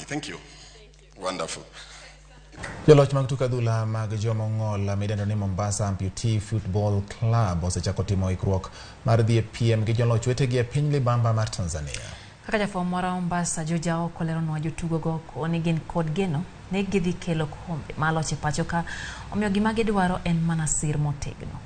Thank you. Wonderful. Joloch mag tuk adhula mag joma ong'ol midendo ni Mombasa Amputee Football Club osechako timo ikruok mar dhi e piem gi joloch wetegi e piny libamba mar Tanzania. Kaka jafwambo marwa Mombasa George Aoko leronwa jotugo go ni gin kod geno ni gidhi kelo kombe mar loch e pacho ka omiyo gima gidwaro en mana sir motegno.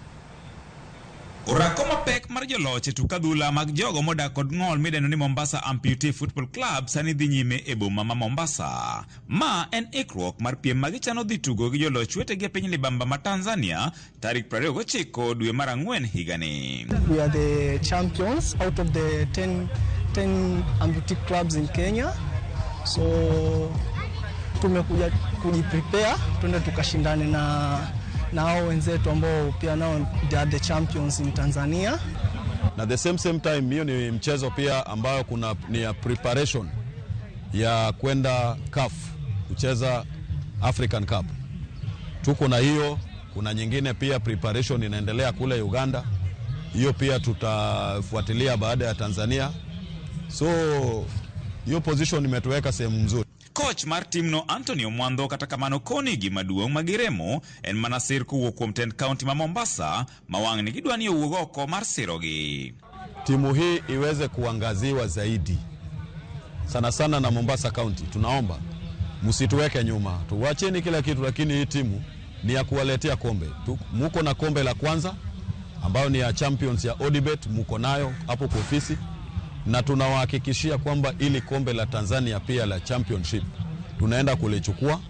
Orako mapek mar joloch e tuk adhula mag jogo modak kod ng'ol midendo ni Mombasa Amputee Football Club sani dhi nyime e boma ma Mombasa. Ma en ikruok mar piem ma gichano dhi tugo gi joloch wetegi e piny libamba ma Tanzania tarik 29 dwe mar ang'wen higani. We are the champions out of the 10 amputee clubs in Kenya. So tumekuja kujiprepare twende tukashindane na hao wenzetu ambao pia nao they are the champions in Tanzania. Na the same time hiyo ni mchezo pia ambayo kuna ni ya preparation ya kwenda CAF kucheza African Cup. Tuko na hiyo, kuna nyingine pia preparation inaendelea kule Uganda. Hiyo pia tutafuatilia baada ya Tanzania. So hiyo position imetuweka sehemu nzuri. Coach mar timno Anthony Omwandho kata kamano koni gima duong' ma giremo en mana sir kowuok kuom tend kaunti ma Mombasa ma wang'ni gidwa ni owuog oko mar sirogi. Timu hii iweze kuangaziwa zaidi sana sana na Mombasa County. Tunaomba msituweke nyuma, tuwacheni kila kitu, lakini hii timu ni ya kuwaletea kombe. Muko na kombe la kwanza ambayo ni ya champions ya Odibet, muko nayo hapo kwa ofisi, na tunawahakikishia kwamba ili kombe la Tanzania pia la championship tunaenda kulichukua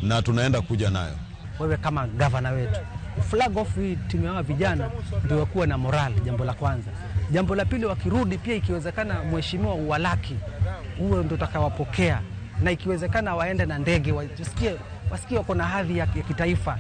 na tunaenda kuja nayo. Wewe kama gavana wetu flag off hii timu ya vijana ndio wakuwe na moral, jambo la kwanza. Jambo la pili, wakirudi pia ikiwezekana, mheshimiwa uwalaki uwe ndio utakawapokea, na ikiwezekana waende na ndege wasikie wako na hadhi ya kitaifa,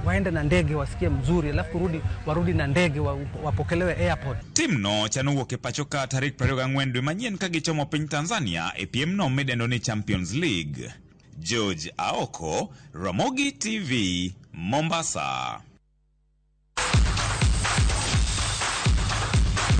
waende na ndege wasikie mzuri, alafu kurudi warudi na ndege wapokelewe airport. Timno chano wuok e pacho ka tarik 24 dwe manyien ka gichomo piny Tanzania e piem no midendo ni Champions League. George Aoko, Ramogi TV, Mombasa.